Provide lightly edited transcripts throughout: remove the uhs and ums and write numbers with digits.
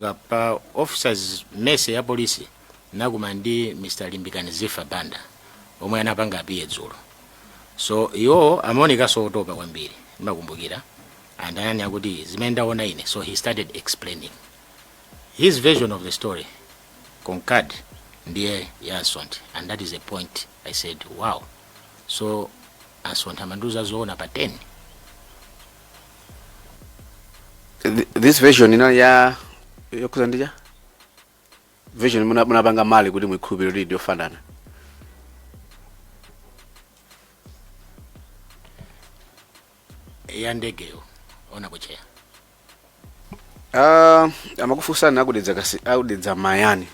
Pa officers mess ya polisi nakumana ndi Mr. Limbikani Zifa Banda omwe anapanga appear dzulo. So iwo amaonekanso otopa kwambiri, ndimakumbukira, and ananena kuti zimene ndaona ine. So he started explaining his version of the story, concurred ndiye ya Nsonthi, and that is a point I said, "Wow." So Ansonthi amandiuza zoona pa 10. This version inali ya yokhuza ndija version munapanga mali kuti muikhulupirire kuti ndiyofanana? Ya ndegeyo, honorable chair. Amakufunsani akudedza kasi akudedza mayani,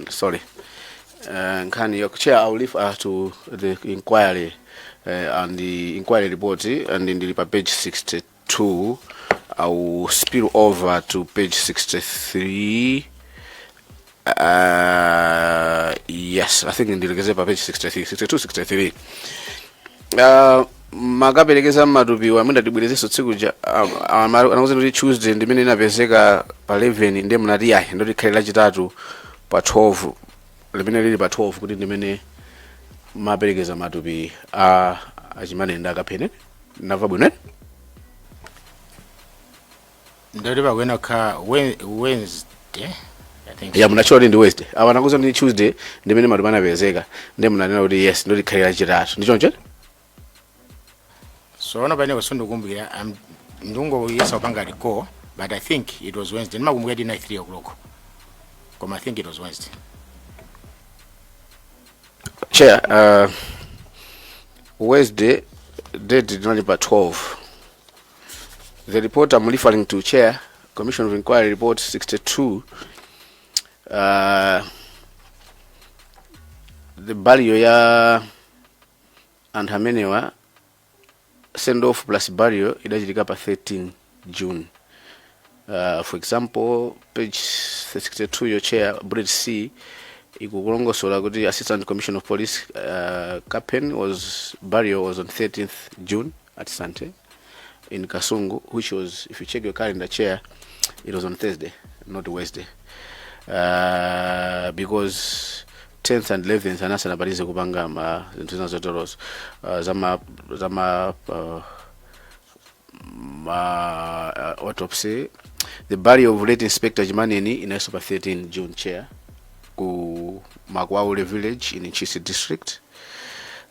sorry, nkhani yo, chair, I will leave to the inquiry and the inquiry report, and ndili pa page 62. I will spill over to page 63. Yes, I think ndilekeze pa page 63, 62, 63. Makaperekeza matupiwa, mwina tibwerezenso tsiku ja anakuza kuti Tuesday ndimene inapezeka pa 11, ndiye munati ayi, ndoti khale Lachitatu pa 12, limene lili pa 12, kuti ndimene maperekeza matupi a aChimaneni ndi aKapheni. Ndamva bwino, eh? Ndoti pakuyenera kukhala Wednesday, I think. Ya, munatchula kuti ndi Wednesday. Awa anakuza ndi Tuesday ndimene matupi anapezeka, ndiye munanena kuti yes, ndoti khale Lachitatu, ndi choncho? So ono paine sindikukumbukira, ndingoyesa kupanga recall, but I think it was Wednesday. Ndimakumbukira tinali 3 o'clock, koma I think it was Wednesday. Chair, Wednesday date linali pa 12. The report I'm referring to, chair, Commission of Inquiry report 62, the burial ya anthu amenewa, send off plus burial, idachitika pa 13 June. For example, page 62 your, chair, bullet C ikukulongosola kuti Assistant Commissioner of Police Kapen was burial was on 13th June at Sante in Kasungu, which was, if you check your calendar, chair, it was on Thursday, not Wednesday, because 10th and 11th anasanapalize kupanga ma zinthu zina zoterozo, zama ma autopsy. The burial of late Inspector Chimaneni inayinso pa 13 June, chair, ku Makwaule village in Ntchisi district.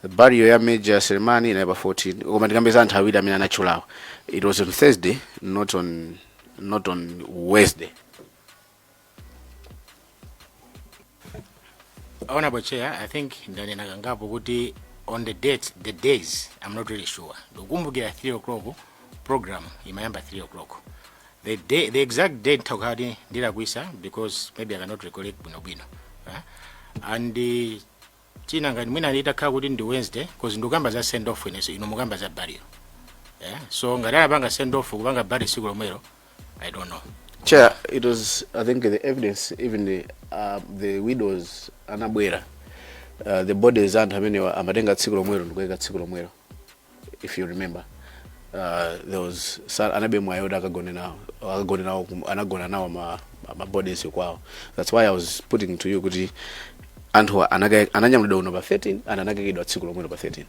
The burial ya Major Selemani inayi pa 14. Koma ndikambeza anthu awiri amene anatchulawo, it was on Thursday, not on Wednesday. Honorable Chair, I think ndanena kangapo kuti on the date, the days, I'm not really sure. Ndikukumbukira 3 o'clock, program imayamba 3 o'clock. The day, the exact date ntakuti ndilakwisa because maybe I cannot recollect bwinobwino. Eh? And china, ngati mwina itakhala kuti ndi Wednesday, because ndikukamba za send off ineso, ino mukamba za burial. Yeah? So ngati anapanga send off, kupanga burial tsiku lomwelo, I don't know. Chair, it was, I think the evidence, even the widows anabwera, the bodies anthu amene amatenga tsiku lomwelo ndikuyika tsiku lomwelo. If you remember, there was anabe mwayi oti akagone nawo anagona nawo ma bodies kwawo. That's why I was putting to you kuti anthu ananyamulidwa uno pa 13 and anakaikidwa tsiku lomwelo pa 13.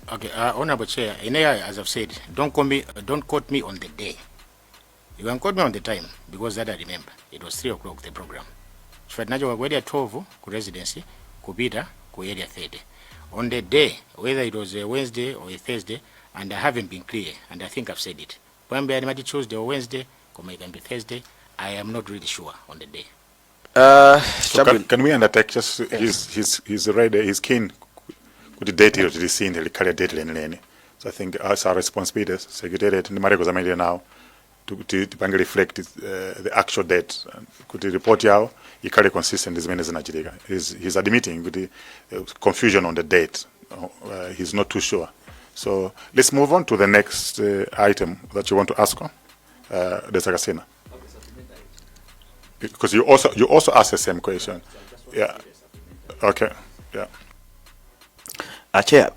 Okay, Honorable Chair, ine, as I've said, don't quote me on the day. You can quote me on the time because that I remember. It was 3 o'clock, the program. Chifukwa tinachoka ku Area 12 ku residency kupita ku Area 30. On the day, whether it was a Wednesday or a Thursday, and I haven't been clear, and I think I've said it. Poyamba ndimati Tuesday or Wednesday, koma it can be Thursday. I am not really sure on the day. So can we undertake just he's ready, he's keen kuti date ilo tilisinthe likhale date lenileni. So I think as our responsibility, secretariat ndi ma records amene tili nawo, tipange reflect the actual date, kuti report yawo ikhale consistent ndi zimene zinachitika. He's admitting kuti confusion on the date. He's not too sure. So let's move on to the next item that you want to ask on, Dedza Kasina, because you also asked the same question. Yeah. Okay. Yeah. A chair,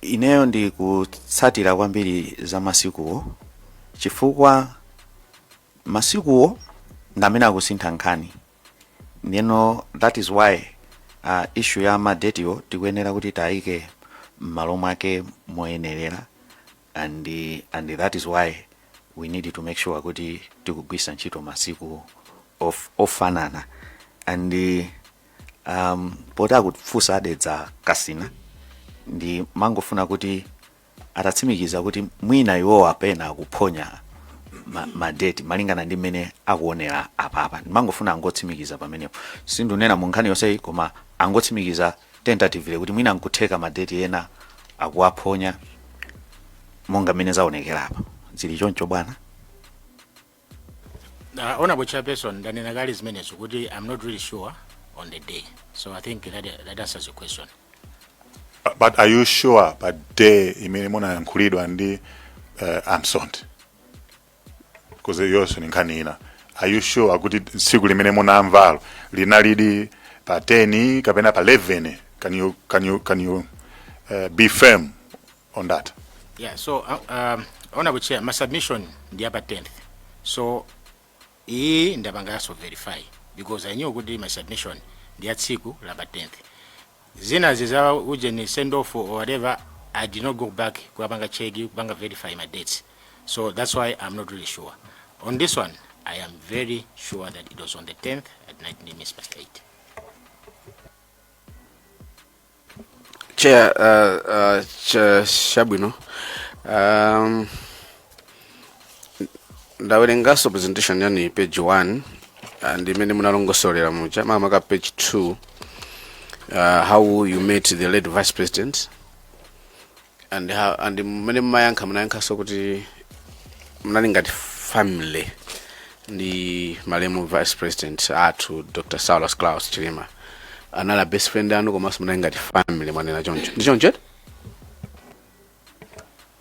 ineyo ndi kutsatira kwambiri za masikuwo chifukwa Masikuwo ndamene akusintha nkhani. Ndiyeno that is why issue ya madetiwo tikuyenera kuti tayike m'malo mwake moyenerera, and that is why we need to make sure kuti tikugwisa ntchito masiku ofanana. And poti akufunsa a Dedza Kasina, ndi mangofuna kuti atatsimikiza kuti mwina iwowo apena akuphonya madeti malingana ndi mmene akuonera apapa. Ndimangofuna angotsimikiza pamenepo. Sindunena mu nkhani yonseyi, koma angotsimikiza tentatively kuti mwina nkutheka madeti ena akuwaphonya monga mmene zaonekera apa. Zili choncho, bwana? Honorable Chairperson, ndanena kale zimenezo kuti I'm not really sure on the day, so I think that answers your question. But are you sure pa day imene munayankhulidwa ndi a Msonthi? Because yonso ni nkhani ina. Are you sure kuti tsiku limene munamvalo linalidi pa 10 kapena pa 11? Can you be firm on that? Yeah, so Honorable Chair, my submission ndi apa 10th, so iyi ndapanganso verify because I knew kuti my submission ndi ya tsiku la pa 10th. Zina za ujeni, send off or whatever, I did not go back kupanga check, kupanga verify my dates, so that's why I'm not really sure on this one. I am very sure that it was on the 10th at 19 minutes past 8. Chair, chabwino. Ndawerenganso presentation yani page 1 ndi imene munalongosolera muja, makamaka page 2, how you met the late vice president and how, and mmene mumayankha, munayankhanso kuti munali ngati family ndi malemu vice president athu Dr Saulos Klaus Chilima. Anali a best friend anu komanso munali ngati family, mwanena choncho, ndi choncho?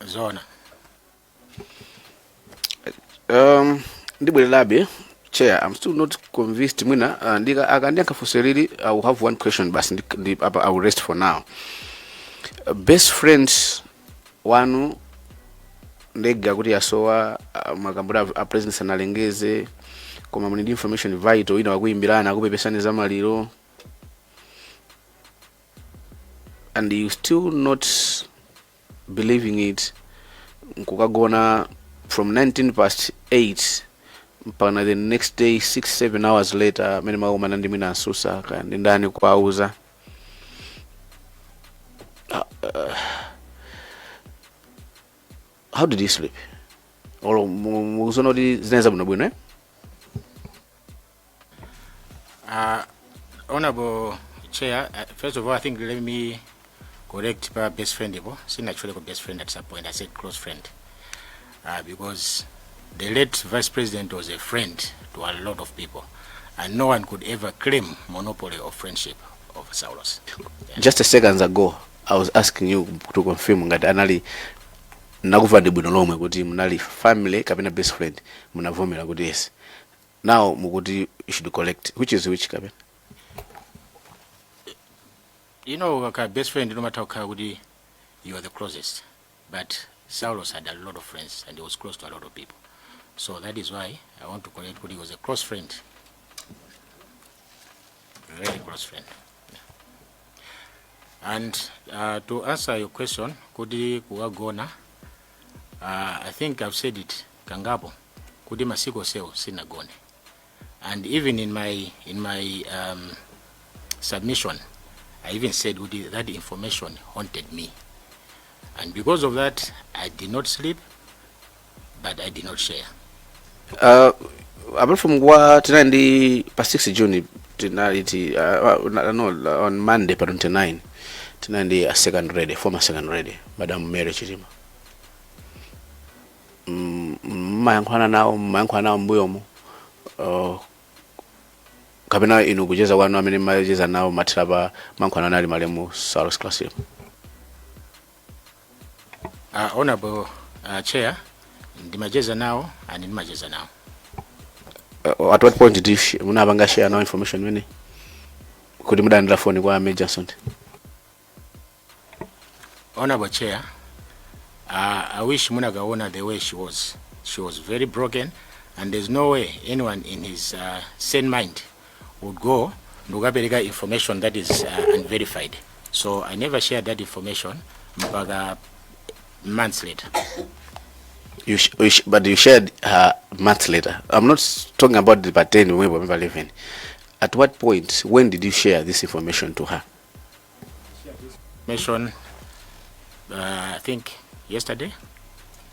Zona. Ndibwererabe, Chair, I'm still not convinced. Mwina ndika akandiyankha funso lili, I will have one question basi, apa I will rest for now. Best friends wanu, ndege akuti yasowa, makambura a president sanalengeze, koma muli ndi information vital, ina wakuyimbirana, akupepesani za maliro, and you still not believing it, nkukagona from 19 past 8 mpaka the next day, 6 7 hours later, amene makumana ndi mwina asusa kaya ndi ndani kuauza. How did you sleep? Olo mukuziona kuti zinali zabwinobwino, eh? Honorable Chair, first of all, I think let me correct pa best friend ipo. Sindinatchule ko best friend at some point. I said close friend. Because the late vice president was a friend to a lot of people. And no one could ever claim monopoly of friendship of Saulos. Just a seconds ago I was asking you to confirm ngati anali, nakuva ndi bwino lomwe kuti munali family kapena best friend. Munavomera kuti yes. Now mukuti you should correct. Which is which, kapena? Ka best friend, no matter how kuti you are the closest. But Saulos had a lot of friends and he was close to a lot of people. So that is why I want to correct kuti he was a close friend. Very close friend. And to answer your question, kuti kukagona, I think I've said it kangapo, kuti masiku onsewo sinagone. And even in my submission, I even said kuti that information haunted me. And because of that, I did not sleep, but I did not share. Apart from kwa tinali ndi pa 6 June, tinali ti no, on Monday pa 29 tinali ndi a second lady, former second lady, Madam Mary Chilima. Mmayankhulana nawo mbuyomo, kapena inu kucheza kwanu amene mmacheza nawo mathira pa mankhulana nali malemu Saulos Klaus Chilima? Honorable Chair, ndimacheza nawo and ndimacheza nawo. At what point did you munapanga share nawo information imene kuti mudalandira phone kwa Major Msonthi? Honorable Chair, I wish munakaona the way she was. She was very broken. And there's no way anyone in his sane mind would go ndikukapereka information that is unverified. So I never shared that information mpaka months later. But you shared her months later. I'm not talking about the 10 when we were 11. At what point, when did you share this information to her? Information, I think yesterday.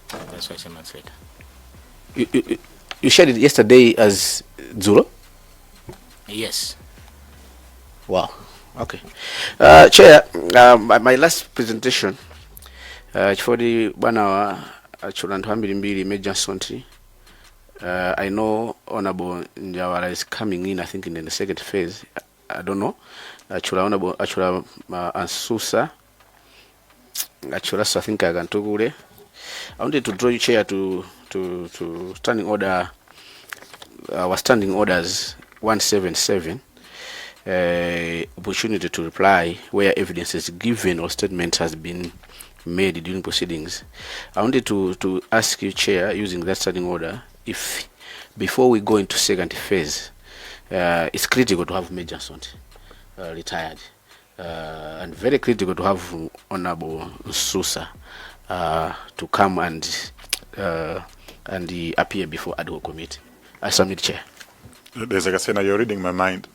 That's why I say months later. You shared it yesterday as dzulo? Yes. Wow. Okay. Chair, my last presentation, chifukwa bwana atchula anthu ambirimbiri, Major Nsonti. I know Honorable Njawala is coming in, I think in the second phase. I don't know. Atchula Honorable, atchula Ansusa. Atchula, so I think a Kantukule. I wanted to draw you, Chair, to standing order, our standing orders 177, opportunity to reply where evidence is given or statement has been made during proceedings. I wanted to ask you, Chair, using that standing order, if before we go into second phase, it's critical to have Major Nsonti, retired, and very critical to have Honorable Susa to come and appear before ad hoc committee. I submit, Chair. There's like I said, now you're reading my mind.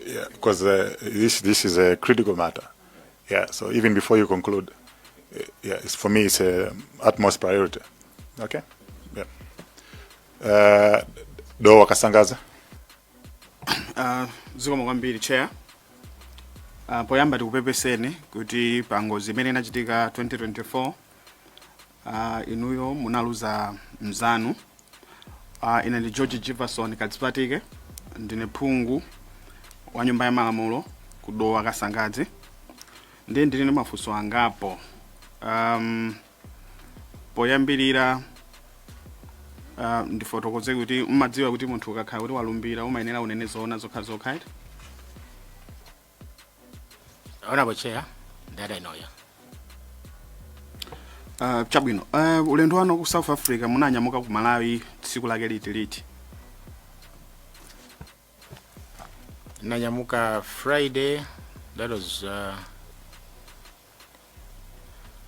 Yeah, because this is a critical matter. Yeah, so even before you conclude, yeah, it's, for me it's a utmost priority. Okay? Yeah. Dowa Kasangadzi. Zikomo kwambiri, Chair. Poyamba tikupepeseni kuti pa ngozi imene inachitika 2024, inuyo munaluza mzanu. Ine ndi George Jefferson Kadzipatike, ndine phungu wa nyumba ya malamulo ku Dowa Kasangadzi. Ndiye ndili ndi mafunso angapo. Poyambirira, ndifotokoze kuti umadziwa kuti munthu ukakhala kuti walumbira umayenera unene zoona zokhazokha, eti? Honorable Chair, that I know, yeah. Chabwino. Ulendo wanu ku South Africa, munanyamuka ku Malawi tsiku lake liti liti? Nanyamuka Friday, that was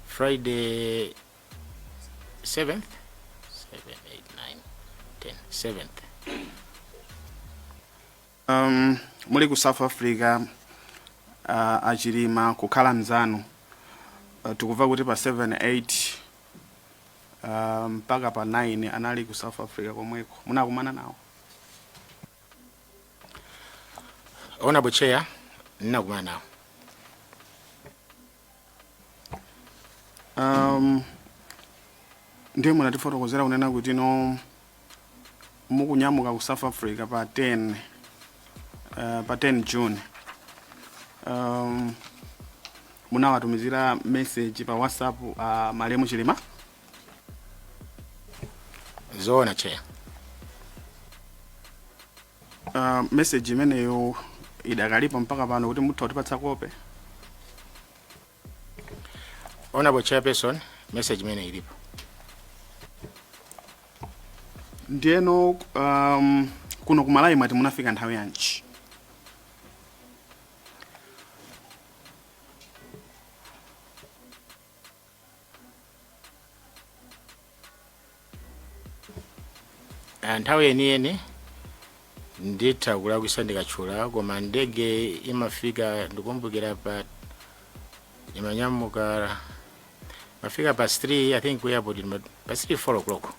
Friday 7th, 7, 8, 9, 10, 7th. Muli ku South Africa, achilima kukhala mzanu, tikumva kuti pa 7 8 mpaka pa 9 anali ku South Africa komweko. Munakumana nawo? Honorable Chair, ndinakumana nawo. Ndiye munatifotokozera kunena kuti no mukunyamuka ku South Africa pa 10, pa 10 June, munawatumizira message pa WhatsApp malemu Chilima? Zoona, Chair. Message imeneyo idakalipo mpaka pano kuti mutha kutipatsa copy? Honorable Chairperson, message imene ilipo. Ndiyeno kuno kumalawi mwati munafika nthawi yanji? Nthawi yeniyeni nditha kulakwisa ndikatchula, koma ndege imafika, ndikumbukira pa imanyamuka mafika pa 3, I think, ku airport pa 3, 4 o'clock.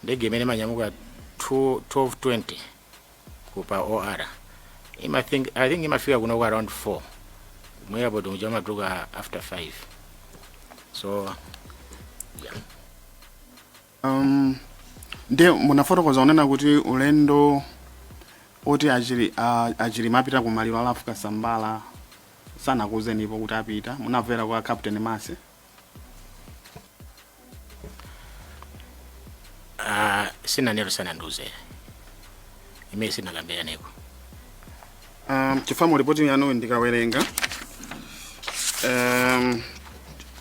Ndege imene imanyamuka 2 12:20 ku pa OR I think imafika kuno ku around 4. Mu airport muja amatuluka after 5, so yeah. Ndiye munafotokoza kunena kuti ulendo oti achilima apita ku maliro a Ralph Kasambara sanakuuzenipo kuti apita, munamvera kwa Captain Mase? Sinanero, sanandiuze imene sinakambiraneko. Chifukwa mu ripoti yanu ndikawerenga,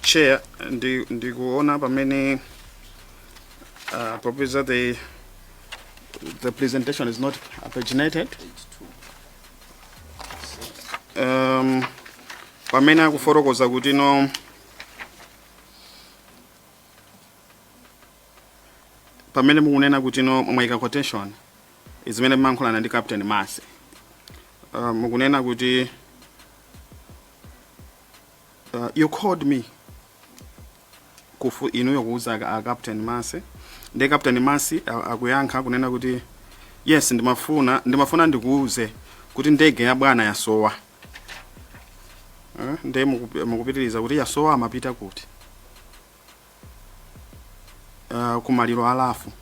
Chair, ndikuona pamene Popeza the presentation is not paginated, pamene akufotokoza kuti no, pamene mukunena kuti no, mwayika quotation zimene mumayankhulana ndi Captain Masi, mukunena kuti "You called me," kufu inuyo kuuza a Captain Masi, ndi Captain Masi akuyankha kunena kuti, "Yes, ndimafuna ndikuuze kuti ndege ya bwana yasowa." Ndiye mukupitiriza kuti, "Yasowa, amapita kuti?" "Kumaliro alafu."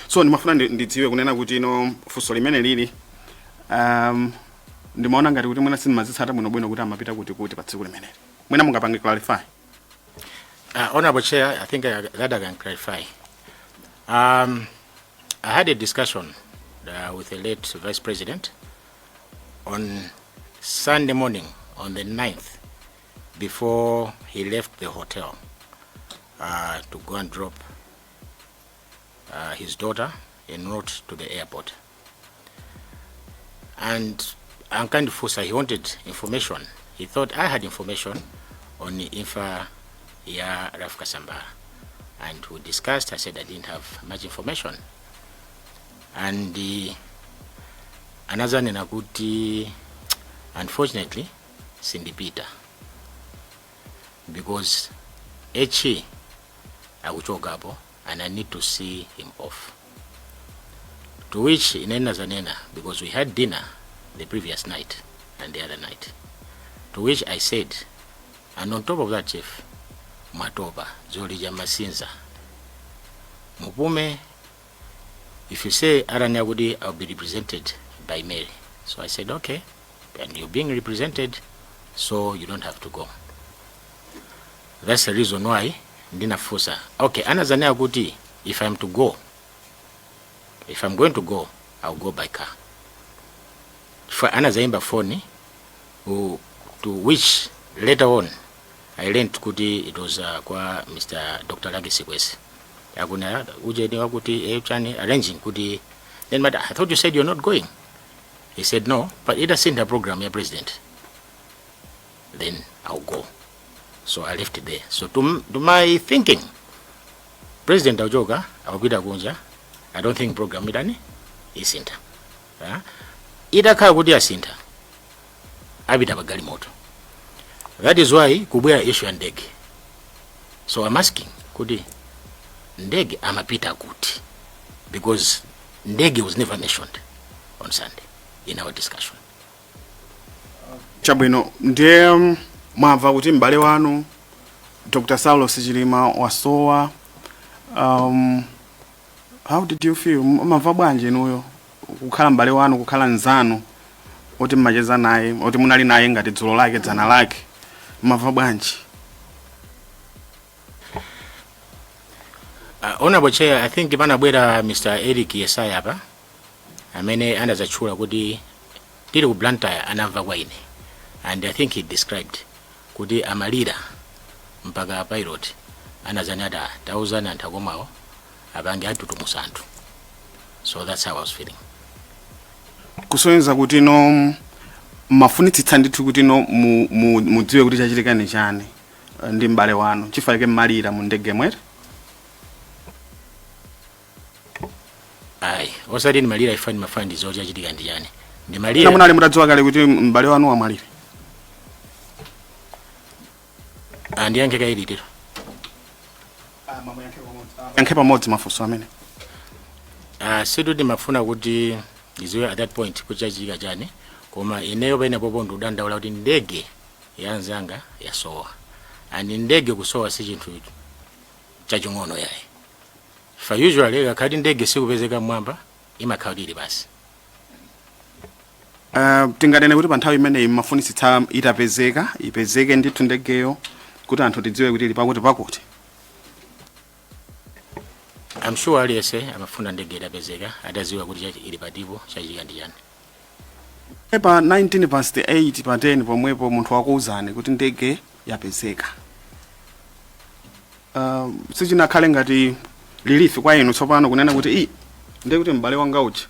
So ndimafuna ndidziwe kunena kuti ino funso limene lili, ndimaona ngati kuti mwina sindimazitsata bwinobwino kuti amapita kuti kuti pa tsiku limeneli. Mwina mungapange clarify. Honorable Chair, I think that I can clarify. I had a discussion with the late Vice President on Sunday morning, on the 9th, before he left the hotel to go and drop his daughter en route to the airport. And ankandifunsa, he wanted information. He thought I had information on the imfa ya Ralph Kasambara. And we discussed. I said I didn't have much information. And anazanena kuti, "Unfortunately, sindipita because HE akuchokapo and I need to see him off." To which ine ndinazanena, because we had dinner the previous night and the other night, to which I said, "And on top of that, Chief, mwatopa, zolija masinza, mupume." If you say aranena kuti, "I'll be represented by Mary." So I said, "Okay, and you're being represented, so you don't have to go." That's the reason why ndinafunsa. Okay, anazanena kuti, "If I'm to go, if I'm going to go, I'll go by car." Anazaimba phone, to which later on I learned kuti it was kwa Mr. Dr. Laki Sikwese, akuna ujeni wakuti chani, arranging kuti. Then, "But I thought you said you're not going." He said, "No, but itasintha program ya president, then I'll go." So I left it there. So to my thinking, president akuchoka, akupita kunja, I don't think program itani, isintha. Ah? Itakhala kuti asintha, apita pa galimoto. That is why kubwera issue ya ndege. So I'm asking kuti ndege amapita kuti, because ndege was never mentioned on Sunday in our discussion. Chabwino, ndiye mwamva kuti m'bale wanu Dr. Saulos Chilima wasowa. How did you feel? Mumamva bwanji inuyo kukhala m'bale wanu, kukhala nzanu oti mmacheza naye, oti munali naye ngati dzulo lake dzana lake? Mumamva bwanji? Honorable Chair, I think panabwera Mr. Eric Yesaya apa amene anadzatchula kuti tili ku Blantyre anamva kwa ine, and I think he described kuti amalira mpaka pilot anazani ati, "Tauzani anthu akomawo apange atutumusa anthu." So that's how I was feeling. Kusonyeza kuti no, mafunitsitsa ndithu kuti no, mudziwe kuti chachitika ni chani ndi m'bale wanu, chifukwa chake mmalira mu ndege mwere? Ayi, osati ndimalira ifa ndimafuna ndidziwe chachitika ndi chani. Ndimalira Munali mutadziwa kale kuti m'bale wanu wamwalira? Andiyankhe kaili tero. Yankhe pamodzi mafunso amene. Situ ndimafuna kuti ndidziwe at that point kuti chachitika chani, koma ineyo penepopo ndikudandaula kuti ndege ya anzanga yasowa, and ndege kusowa si chinthu chaching'ono yayi. Fa usually kakhati ndege sikupezeka mmwamba, imakhala kuti ili basi. Tinganene kuti pa nthawi imeneyi mmafunitsitsa itapezeka, ipezeke ndithu ndegeyo kuti anthu tidziwe kuti ili pakuti pakuti? I'm sure aliyense amafuna ndege itapezeka, atadziwa kuti ili patipo, chachitika ndi chani. Pa 19 past 8, pa 10 pomwepo munthu wakuwuzani kuti ndege yapezeka, sichingakhale ngati Relief kwa inu tsopano kunena kuti i ndiye kuti m'bale wanga uja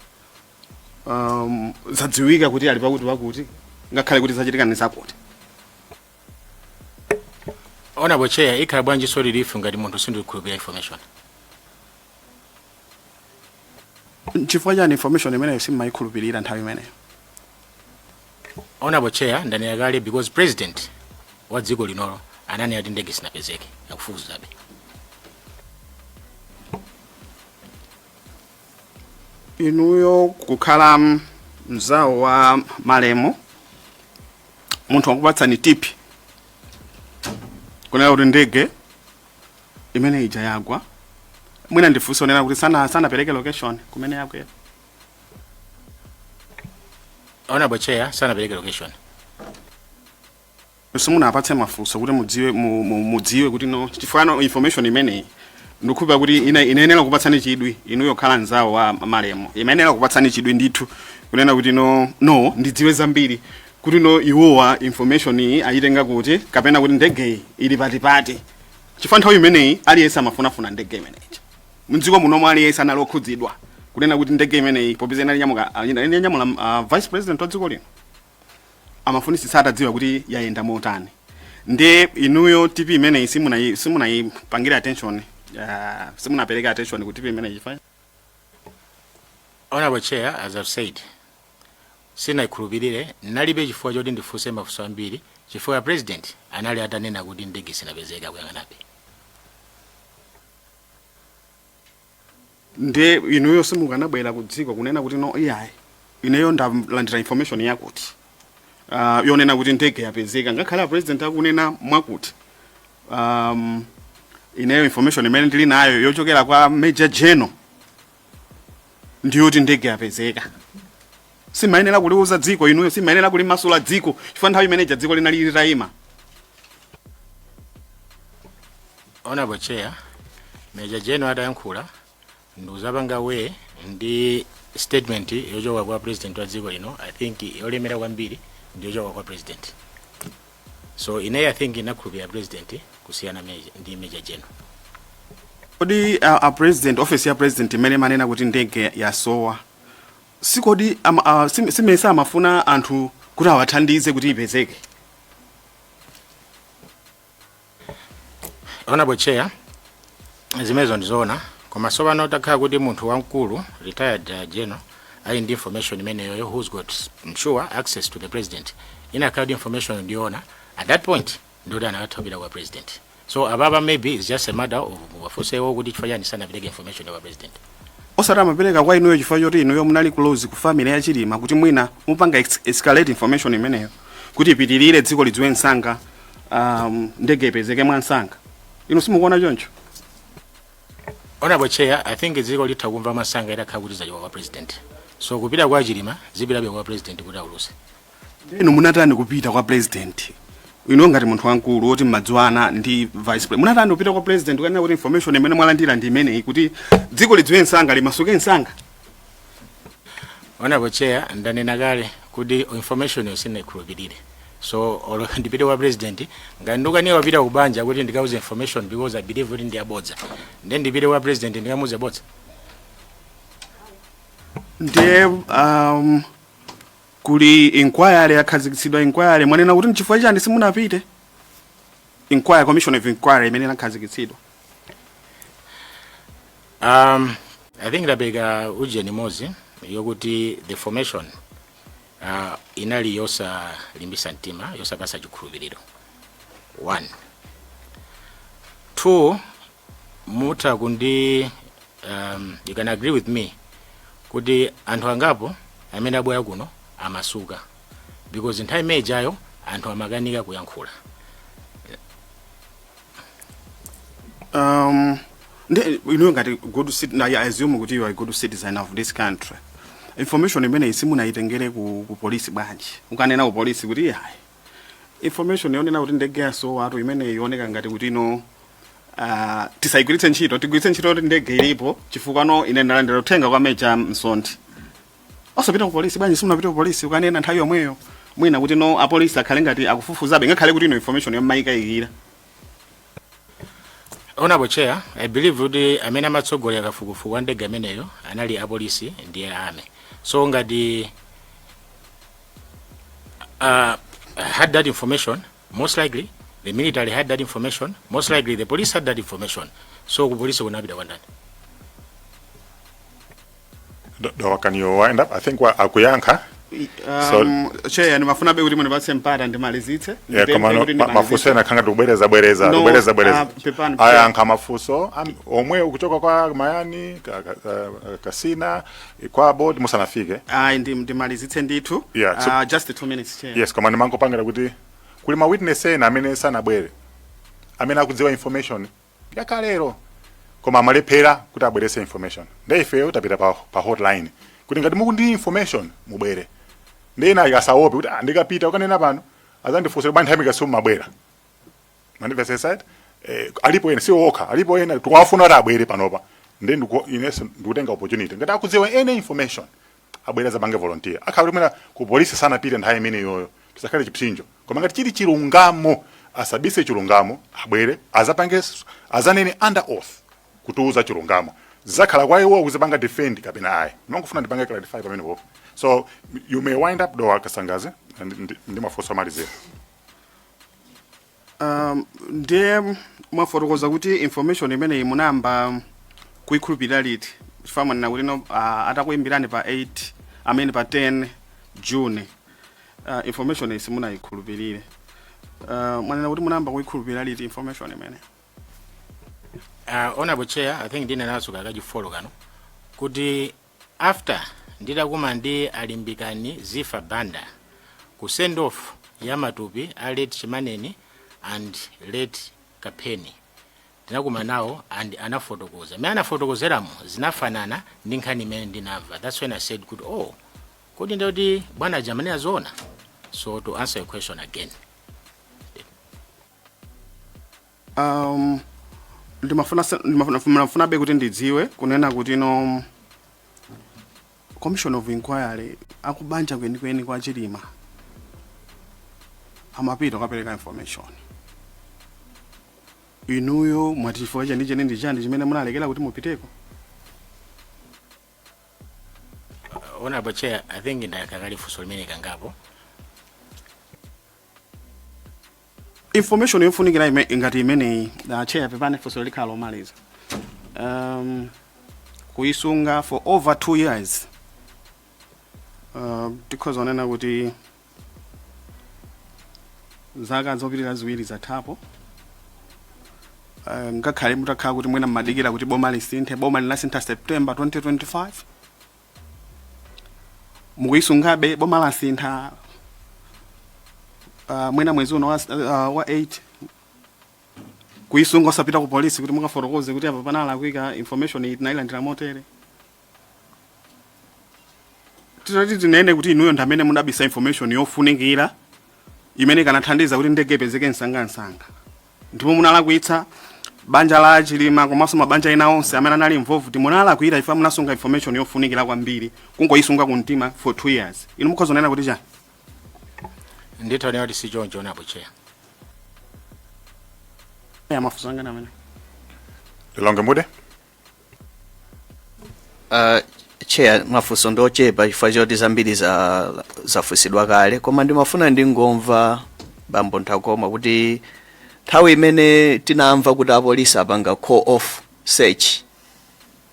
zadziwika kuti ali pakuti pakuti, ngakhale kuti zachitika ni zakuti? Honorable Chair, ikhala bwanji so relief ngati munthu sindikukhulupirira information? Chifukwa chani information imeneyo simmayikhulupirira nthawi imeneyo? Honorable Chair, ndanena kale, because President wa dziko linolo ananena kuti ndege sinapezeke, akufufuzabe. Inuyo kukhala mzawo wa malemu, munthu wakupatsani tip kunena kuti ndege imene ija yagwa, mwina ndifunse onena kuti sanapereke location kumene yagwera? Honorable Chair, sanapereke location. Simunapatse mafunso kuti mudziwe mudziwe kuti no, chifukwa no information imeneyi ndikukhulupirira kuti inayenera kupatsani chidwi inuyo kukhala mzawo wa malemu, imayenera kupatsani chidwi ndithu kunena kuti no, ndidziwe zambiri kuti no, iwowa information iyi ayitenga kuti, kapena kuti ndegeyi ili patipati, chifukwa nthawi imeneyi aliyense amafunafuna ndege imeneyi mdziko munomo. Aliyense anali okhudzidwa kunena kuti ndege imeneyi, popeza inali nyamula vice president wa dziko lino, amafunisitsa atadziwa kuti yayenda motani. Ndiye inuyo tip imeneyi simunayipangira attention, simunapereka attention ku tip imeneyi chifukwa? Honorable Chair, as I've said, sinayikhulupirire. Nalibe chifukwa choti ndifunse mafunso ambiri chifukwa President anali atanena kuti ndege sinapezeka, kuyang'anabe. Ndiye inuyo simukanabwera ku dziko kunena kuti no, iyayi, ineyo ndalandira information yakuti yonena kuti ndege yapezeka, ngakhale a president akunena mwakuti, ineyo information imene ndili nayo yochokera kwa Major General ndiyoti ndege yapezeka? Simayenera kuliuza dziko inuyo? Simayenera kulimasula dziko, chifukwa nthawi imeneja dziko linali litayima? Honorable Chair, Major General atayankhula, ndikuzapanga weigh ndi statement yochoka kwa President wa dziko lino, I think yolemera kwambiri ndi yochoka kwa President. So ineyo I think inakhulupirira President kusiyana ndi Major General. Kodi a president, office ya president imene manena kuti ndege yasowa, sikodi simesa amafuna anthu kuti awathandize kuti ipezeke? Honorable Chair, zimenezo ndizoona, koma tsopano takhala kuti munthu wamkulu, retired general, ali ndi information imeneyoyo, who's got, I'm sure, access to the President, inakhala kuti information ndiyoona at that point, ndikuti anakathawira kwa President. So ababa, maybe it's just a matter of wafunsewo kuti chifukwa chani sanapereke information kwa President. Osati amapereka kwa inuyo chifukwa choti inuyo munali close ku family ya Chilima, kuti mwina mupanga escalate information imeneyo kuti ipitirire, dziko lidziwe msanga, ndege ipezeke mwa msanga? Inu simukuona choncho? Honorable Chair, I think dziko litha kumva masanga itakhala kuti zachoka kwa President. So kupita kwa Chilima, zipitabe kwa President kuti auluse. Inu munatani kupita kwa President? Inu ngati munthu wamkulu woti mmadziwana ndi vice president, munatani kupita kwa President kukanena kuti information imene mwalandira ndi imeneyi, kuti dziko lidziwe msanga, limasuke msanga? Honorable Chair, ndanena kale kuti information yo sinayikhulupirire. So olo ndipite kwa President, ngati ndikaniwa kupita kubanja kuti ndikauze information because I believe kuti ndiyabodza, then ndipite kwa President ndikamuuze bodza? Ndiye kuli inquiry yakhazikitsidwa, inquiry, mwanena kuti nchifukwa chani simunapite inquiry, commission of inquiry imene inakhazikitsidwa? I think ndapereka ujeni imodzi yokuti the formation inali yosalimbisa mtima, yosapasa chikhulupiriro, one. Two, mutha kundi you can agree with me kuti anthu angapo amene abwera kuno amasuka because nthawi imene ijayo anthu amakanika kuyankhula. Ndi inuyo ngati good citizen, I assume kuti you are a good citizen of this country, information imene simunayitengere ku polisi bwanji? Ukanena ku polisi kuti hayi, information yonena kuti ndege yasowatu imene ioneka ngati kuti ino tisayigwiritse ntchito, tigwiritse ntchito kuti ndege ilipo, chifukwa no, ine ndalandira uthenga kwa Major Msondi. Osapita ku polisi bwanji? Simunapita ku polisi ukanena nthawi yomweyo, mwina kuti no, apolisi akhale ngati akufufuzabe, ngakhale kuti ino information yomayikayikira? Honorable Chair, I believe kuti amene amatsogolera kafukufuku wa ndege ameneyo anali apolisi ndiye army. So ngati had that information, most likely the military had that information, most likely the police had that information. So ku polisi kunapita kwa ndani? Dowa, can you wind up? I think akuyankha. Chair, ndimafunabe kuti mundipatse mpata ndimalizitse. Yeah, Ndipemphe koma kuti ndimalizitse. mafunso ena khanga tikubwereza bwereza. No, Kubwereza bwereza. Pepani. Ayankha mafunso omwe ukuchoka kwa Mayani Kasina kwa board musanafike. Ayi, ndimalizitse ndithu. Yeah, Just 2 minutes, Chair. Yes, koma ndimangopangira kuti kuli ma witness ena amene sanabwere, amene akudziwa information yakalero, koma amalephera kuti abwerese information. Nde ifeyo tapita pa hotline kuti ngati mukundi information, mubwere. Ndi ena asaope kuti, "Ah, ndikapita ukanena pano azandifunsa bwanji, nthawi ikasimu mabwera." Mandimvetsetsa? Alipo ena, si okha, alipo ena tikuwafuna kuti abwere panopa. Ndi inenso ndikutenga opportunity, ngati akudziwa any information, abwere azapange volunteer. Akhala kuti mwina ku polisi sanapite nthawi imeneyoyo, tisakhale chipsinjo, koma ngati chili chilungamo, asabise chilungamo, abwere azapange, azanene under oath kutiuza chilungamo. Zizakhala kwa iwo kuzipanga defend kapena ayi. Ndimangofuna ndipange clarify pamenepo. So you may wind up, Dowa Kasangazi, ndi mafunso amalizira. Ndiye mwafotokoza kuti information imeneyi munayamba kuyikhulupirira liti? Chifukwa mwanena kuti no, atakuyimbirani pa 8 amene pa 10 June, information iyi simunayikhulupirire. Mwanena kuti munayamba kuyikhulupirira liti information imene? Honorable Chair, I think ndine naso kakachifolo kano kuti after nditakuma ndi Alimbikani Zifa Banda ku send off ya matupi a late Chimaneni and late Kapeni, tinakuma nawo and anafotokoza mmene anafotokozeramo zinafanana ndi nkhani imene ndinamva. That's when I said kuti, "Oh, kodi ndikuti bwana jamani azoona?" So to answer your question again, Ndimafunabe kuti ndidziwe kunena kuti no, commission of inquiry, akubanja kwenikweni kwa Chilima amapita kukapereka information. Inuyo mwati chifukwa chenicheni ndi chani chimene munalekera kuti mupiteko? Honorable Chair, I think ndakakali funso limene kangapo. Information yofunikira ngati imeneyi, Chair, pepani, funso likhala lomaliza, kuyisunga for over 2 years, tikhoza kunena kuti zaka zopitirira 2 zathapo. Ngakhale mutakhala kuti mwina mmadikira kuti boma lisinthe, boma linasintha September 2025, mukuyisungabe. Boma lasintha mwina mwezi uno wa 8, kuyisunga, osapita ku polisi kuti mukafotokoze kuti apa panalakwika, information iyi tinayilandira motere. Titati tinene kuti inuyo ndi amene munabisa information yofunikira imene ikanathandiza kuti ndege ipezeke msangamsanga, ndipo munalakwitsa banja la Chilima komanso mabanja ena onse amene anali involved, munalakwira ife munasunga information yofunikira kwambiri, kungoyisunga kumtima for 2 years, inu mukhoza kunena kuti chani? Ndithaonera kuti si choncho, Honorable Chair. Ya, mafunso anga amene. Lilongwe Mude. Chair, mafunso ndochepa chifukwa choti zambiri zafunsidwa kale, koma ndimafuna ndingomva bambo Nthakoma kuti nthawi imene tinamva kuti apolisi apanga call off search,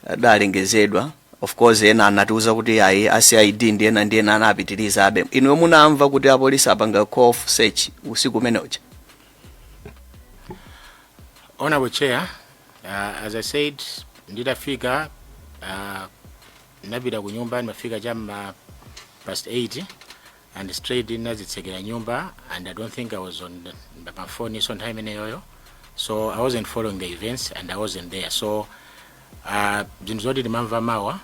adalengezedwa, of course ena anatiuza kuti ayi, a CID ndi ena ndi ena anapitirizabe. Inuyo munamva kuti apolisi apanga call off search usiku umene uja? Honorable Chair, as I said, nditafika, ndinapita ku nyumba, ndimafika chamma past 8 and straight ndinazitsekera nyumba, and I don't think I was on my phone so nthawi imeneyoyo, so I wasn't following the events and I wasn't there. So zinthu zoti ndimamva mawa,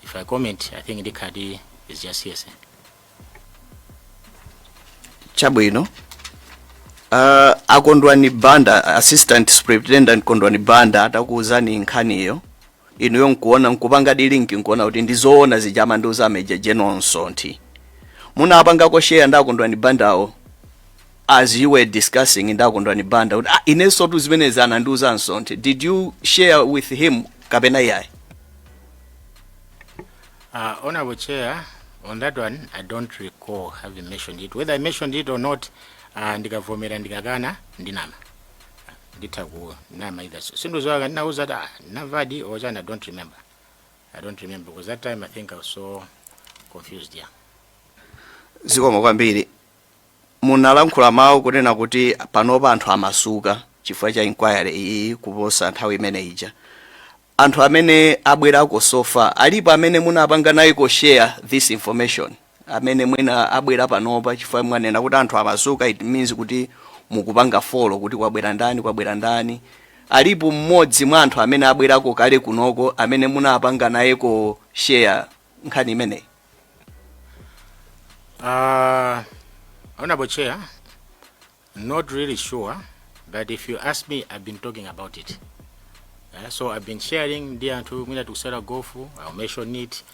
if I comment, I think ndikhati is just hearsay. Chabwino. Akondwani Banda, Assistant Superintendent Kondwani Banda, atakuuzani nkhaniyo, inuyo nkuona, nkupanga di link, nkuona kuti ndizoona zija amandiuza Major General Nsonthi, munapangako share ndi Akondwani Bandawo As you were discussing ndi a Kondwani Banda kuti, "Ah, inenso tu zimenezi anandiuza Msonthi," did you share with him kapena iyayi? Honorable Chair, on that one, I don't recall having mentioned it. Whether I mentioned it or not, ndikavomera, ndikakana, ndinama. Nditha kunama either. Sindizowa ndinauza kuti, ah, navadi or chani, I don't remember. I don't remember because that time I think I was so confused, yeah. Zikomo kwambiri. Munalankhula mawu kunena kuti panopa anthu amasuka chifukwa cha inquiry iyi kuposa nthawi imene ija. Anthu amene abwerako so far, alipo amene munapanga naye share this information, amene mwina abwera panopa? Chifukwa mwanena kuti anthu amasuka, it means kuti mukupanga follow kuti kwabwera ndani, kwabwera ndani. Alipo mmodzi mwa anthu amene abwerako kale kunoko amene munapanga nayeko share nkhani imeneyi? Honorable Chair, not really sure, but if you ask me, I've been talking about it. So I've been sharing ndi anthu, mwina tikusewera golf, I'll mention it.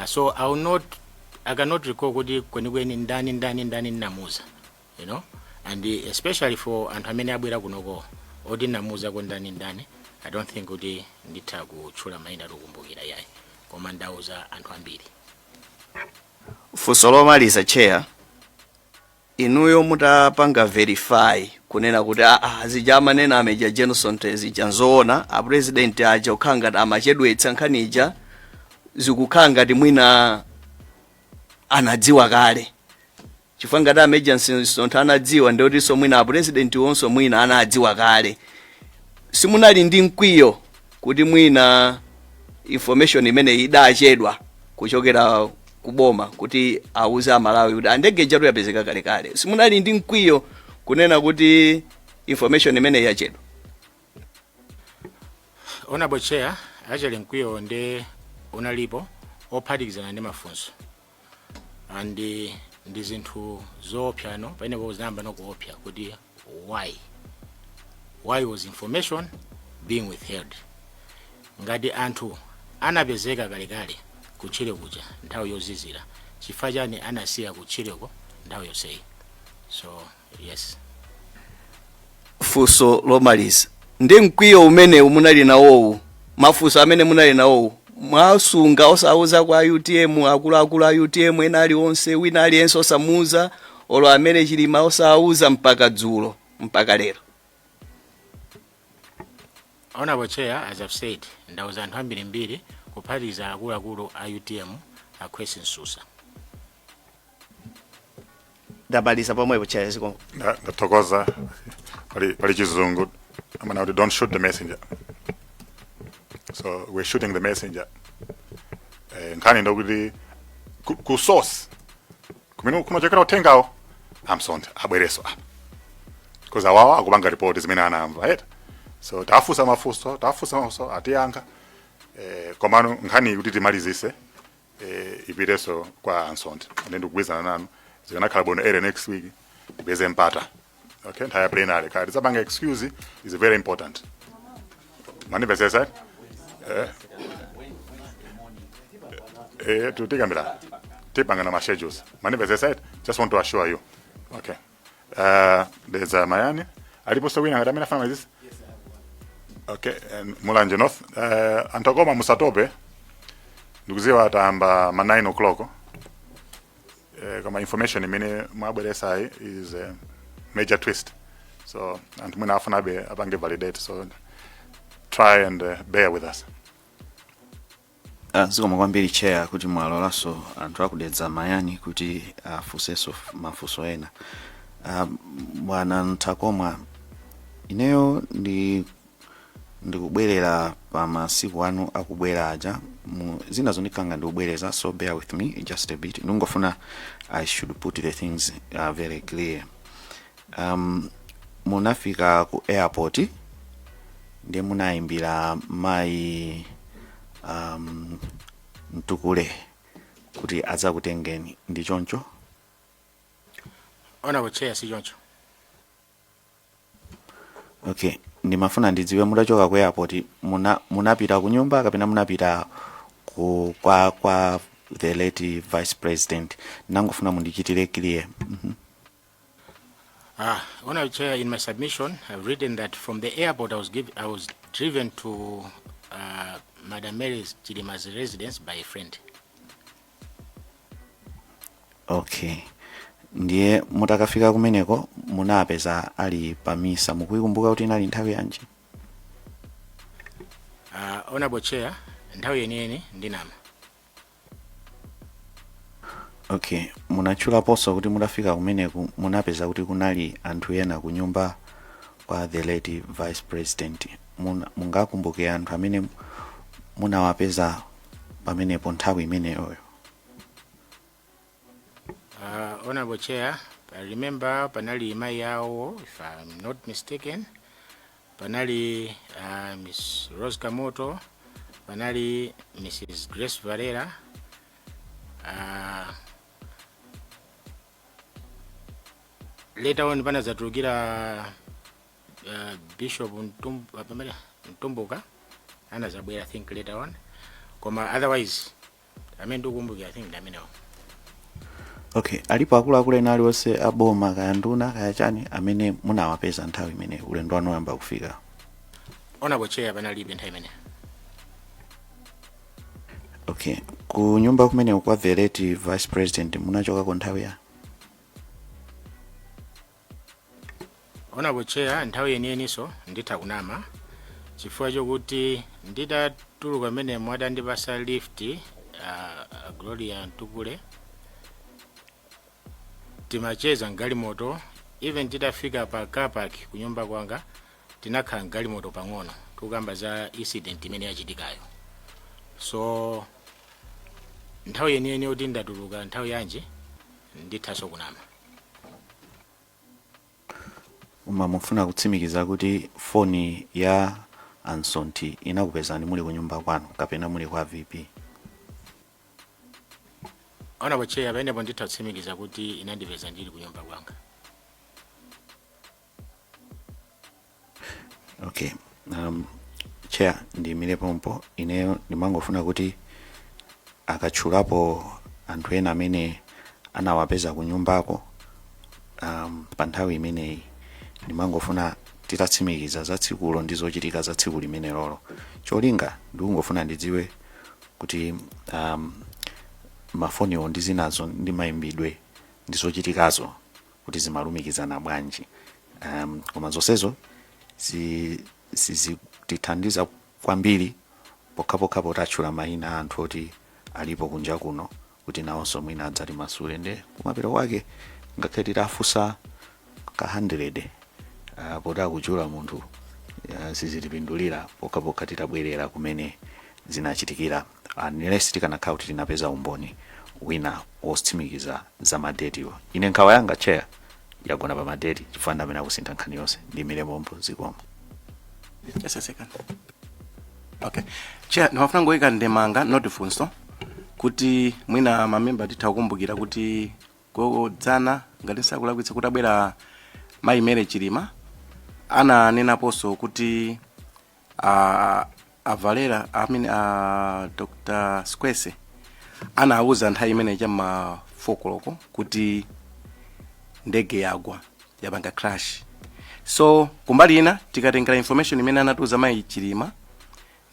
So I will not, I cannot recall kuti kwenikweni ndani, ndani, ndani ndinamuza, and especially for anthu amene abwera kunoko oti namuza ko ndani ndani, I don't think kuti nditha kutchula mayina, tikukumbukira yayi, koma ndauza anthu ambiri. Funso lomaliza, Chair. Inuyo mutapanga verify kunena kuti, aa, zija amanena a Major General zija nzoona, a President aja kukhala ngati amachedwetsa nkhani ija, zikukhala ngati mwina anadziwa kale, chifukwa ngati a Major Msonthi anadziwa, ndiotinso mwina a President wonso mwina anadziwa kale, simunali ndi mkwiyo kuti mwina information imene idachedwa kuchokera kuboma kuti auze Amalawi kuti andege ijatu yapezeka kalekale? Simunali ndi mkwiyo kunena kuti information imene yachedwa? Honorable Chair, actually mkwiyo ndi unalipo ophatikizana ndi mafunso and ndi zinthu zoopsa no pamenepo zinayamba nokuopsa kuti why was information being withheld? Ngati anthu anapezeka kalekale kutchire kuja nthawi yozizira, chifukwa chani anasiya kutchireko nthawi yonseyi? So yes. Funso lomaliza: ndi mkwiyo umene munali nawowu, mafunso amene munali nawowu, mwasunga osauza kwa UTM, akuluakulu a UTM ena aliwonse, wina aliyense osamuuza, olo amene Chilima osauza, mpaka dzulo, mpaka lero? Honorable Chair, as I've said, ndauza anthu ambirimbiri kuphatikiza akuluakulu a UTM, a Khwesi Msusa. Ndamaliza pomwepo, Chair, zikomo. Ndathokoza. Pali chizungu amana kuti "Don't shoot the messenger." So we're shooting the messenger. Nkhani ndokuti ku source kumene kunachokera uthengawo, a Msonthi abwereso apa because awawa akupanga report zimene anamva, right? So tafusa mafunso, tafusa mafunso, atiyankha, komano nkhani kuti timalizise, ipiteso kwa a Msonthi. Ine ndikugwirizana nanu, zikanakhala bwino early next week tipeze mpata, okay, nthawi ya plenary kaya tidzapanga excuse is very important. Manipesesa tutikambira, tipangana ma schedules. Manipesesa, just want to assure you, okay? There's a Mayani, aliponso wina ngati amene afana mazisi. Okay, and Mulanje North, anthu akoma musatope, ndikuziwa atayamba ma 9 o'clock, koma information imene mwabweresayi is a major twist, so anthu mwina afunabe apange validate, so try and bear with us. Zikomo kwambiri, Chair, kuti mwalolanso anthu aku Dedza Mayani kuti afunsenso mafunso ena. Bwana Ntakomwa, ineyo ndikubwerera pa masiku anu akubwera aja mu zina zondikanga ndikubwereza, so bear with me just a bit. Ndingofuna I should put the things very clear. Munafika ku airport ndiye munayimbira mayi Mtukule kuti adzakutengeni, ndi choncho? Honorable Chair, si choncho. Okay, ndimafuna ndidziwe, mutachoka ku airport munapita ku nyumba kapena munapita ku kwa the late Vice President? Nangofuna mundichitire clear. Honorable Chair, in my submission, I've written that from the airport I was driven to Madam Mary Chilima's residence by a friend. Okay, ndiye mutakafika kumeneko munapeza ali pamisa, mukuikumbuka kuti inali nthawi yanji? Honorable Chair, nthawi yeniyeni ndinama. Okay, munatchulaponso kuti mutafika kumeneku munapeza kuti kunali anthu ena ku nyumba kwa the late Vice President. Mungakumbuke anthu amene munawapeza pamenepo nthawi imeneyoyo? Honorable Chair, I remember panali mayi awo, if I'm not mistaken, panali Miss Rose Kamoto, panali Mrs. Grace Valera, later on panadzatulukira Bishop Mtumbuka anazabwera, I think, later on. Koma otherwise amene ndikukumbukira, I think, ndi amenewo. Okay, alipo akuluakulu ena aliwonse aboma, kaya nduna kaya chani, amene munawapeza nthawi imene ulendo wanu woyamba kufika? Honorable Chair, panalibe nthawi imeneyo. Okay, ku nyumba kumeneko kwa the late Vice President munachokako nthawi ya? Honorable Chair, nthawi yeniyeniso nditha kunama chifukwa chokuti nditatuluka menemo atandipasa lift Gloria Mtukule, timacheza mgalimoto. Even titafika pa car park kunyumba kwanga tinakhala mgalimoto pang'ono tikukamba za incident imene yachitikayo. So nthawi yeniyeni yoti ndatuluka nthawi yanji ndithaso kunama. Koma mufuna kutsimikiza kuti foni ya Ansonti inakupezani muli kunyumba kwanu kapena muli kwa VP? Honorable Chair, pamenepo nditha kutsimikiza kuti inandipeza ndili kunyumba kwanga. Okay, Chair, ndiyimire pompo. Ineyo ndimangofuna kuti akatchulapo anthu ena amene anawapeza kunyumbako pa nthawi imeneyi, ndimangofuna titatsimikiza za tsikulo ndi zochitika za tsiku limenelolo. Cholinga ndikungofuna ndidziwe kuti mafoniwo ndi zinazo ndi mayimbidwe ndi zochitikazo kuti zimalumikizana bwanji. Koma zonsezo sizitithandiza kwambiri pokhapokha potatchula mayina a anthu oti alipo kunja kuno kuti nawonso mwina adzatimasule. Nde kumapeto kwake ngakhale titafunsa ka 100, poti akuchula munthu, sizitipindulira pokhapokha titabwerera kumene zinachitikira, unless tikanakhala kuti tinapeza umboni wina wotsimikiza za madetiwo. Ine nkhawa yanga, Chair, yagona pa madeti chifukwa ndi amene akusintha nkhani yonse. Ndiyimire pompo, zikomo. Just a second. Okay. Chair, ndimafuna ngoyika ndemanga, not funso, kuti mwina mamemba titha kukumbukira kuti godzana, ngati sakulakwitsa, kuti abwera mayi Mary Chilima ananenaponso kuti avalera, I mean, Dr. Squese anawuza nthawi imene chamma 4 koloko kuti ndege yagwa, yapanga crash. So kumbali ina tikatengera information imene anatiuza mayi Chilima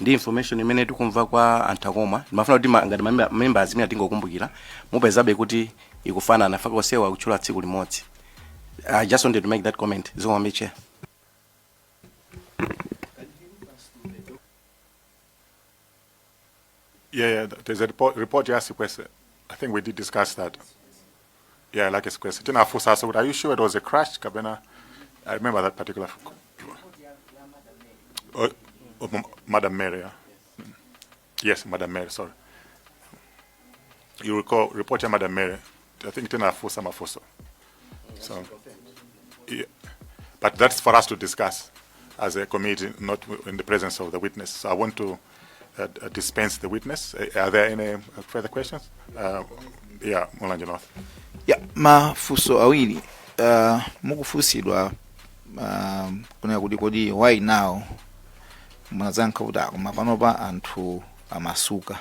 ndi information imene tikumva kwa anthu akoma, ndimafuna kuti ngati members imene tingokumbukira, mupezabe kuti ikufanana faka osewa kutchula tsiku limodzi. I just wanted to make that comment. Zikomo, Chair. Yeah, there's a report ya Sikwese. I think we did discuss that. Yeah, like Sikwese. Tinafunsa, so are you sure it was a crash? Kapena, I remember that particular. Oh, Madam Mary, yeah. Yes, Madam Mary, sorry. You recall report ya Madam Mary. I think tinafunsa mafunso. So, yeah. But that's for us to discuss as a committee, not in the presence of the witness. So I want to dispense the witness. Are there any further questions? Yeah, Mulanje North. Ya, mafunso awiri. Mukufunsidwa kunena kuti kodi why now, munayankha kuti koma panopa anthu amasuka,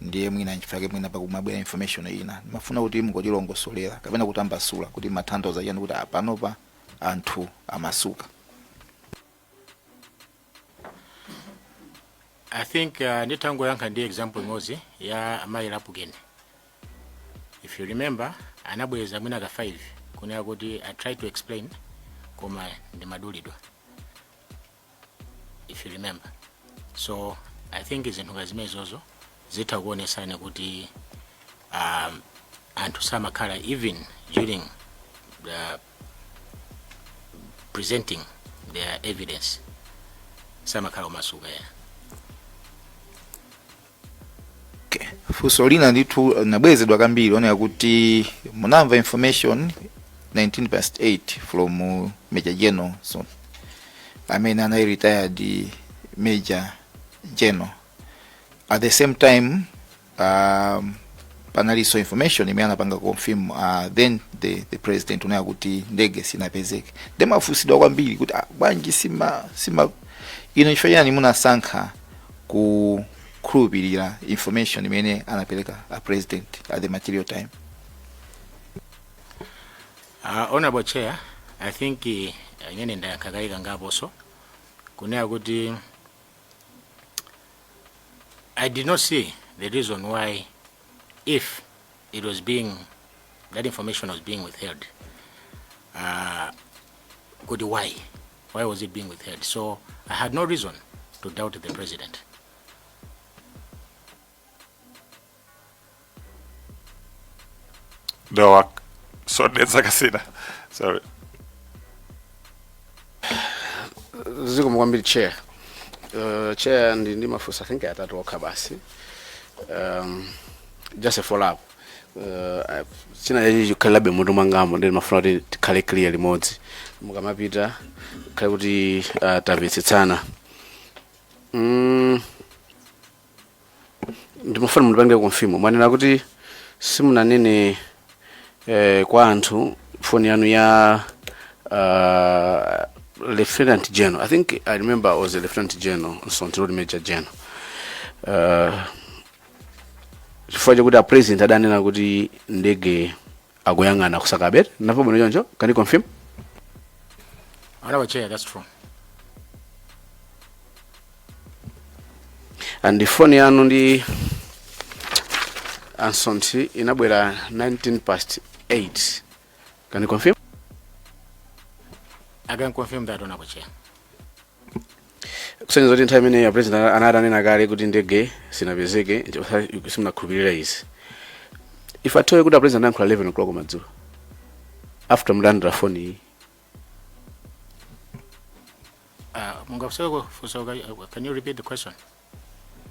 ndiye mwina nchifukwa mwina pakumabwera information ina. Ndimafuna kuti mungotilongosolera kapena kutambasula kuti matanthauza chani kuti panopa Anthu amasuka. I think nditangoyankha ndi example imodzi ya amayi Lapukeni. If you remember, anabweza mwina ka 5 kunena kuti I try to explain koma ndimadulidwa, if you remember. So I think zinthu nga zimenezozo zitha kuonesani kuti anthu samakhala, even during the presenting their evidence, samakhala omasuka ya. Okay. Funso lina ndithu linabwezedwa kambiri, onera kuti munamva information 19 past 8 from Major General, so amene anali retired Major General. At the same time, panalinso information imene anapanga confirm then the president, unena kuti ndege sinapezeke. Ndemafunsidwa kwambiri kuti, ah, bwanji sima ino, chifukwa chani munasankha kukhulupirira information imene anapereka a president at the material time? Honorable Chair, I think imene ndayankha kale kangaponso kunena kuti I did not see the reason why, if it was being that information was being withheld, kuti why was it being withheld? So I had no reason to doubt the president. Dowa sodetsa kasina, sorry. Zikomo kwambiri, Chair. Chair, ndi mafunso, I think, atatu okha basi. Just a follow up. China chachi chikhalilabe mutu mwangamo, ndi mafuna kuti tikhale clear limodzi mukamapita, khale kuti tamvetsetsana. Ndimafuna mundipange confirm, mwanena kuti simunanene kwa anthu foni yanu ya Lieutenant General, I think I remember was a Lieutenant General, so not Major General, chifukwa chakuti a president adanena kuti ndege akuyang'ana kusakabe napo bwino choncho. Can you confirm? Honorable Chair, that's true. And foni yanu ndi Ansonti inabwera 19 past 8. Can you confirm? I can confirm that, Honorable Chair. Kusonyeza kuti nthawi imeneyi a president anatanena kale kuti ndege sinapezeke, simunakhulupirira izi. If atoye kuti a president anayankhula 11 o'clock madzulo after mulandira foni iyi. Mungafunse funso, can you repeat the question?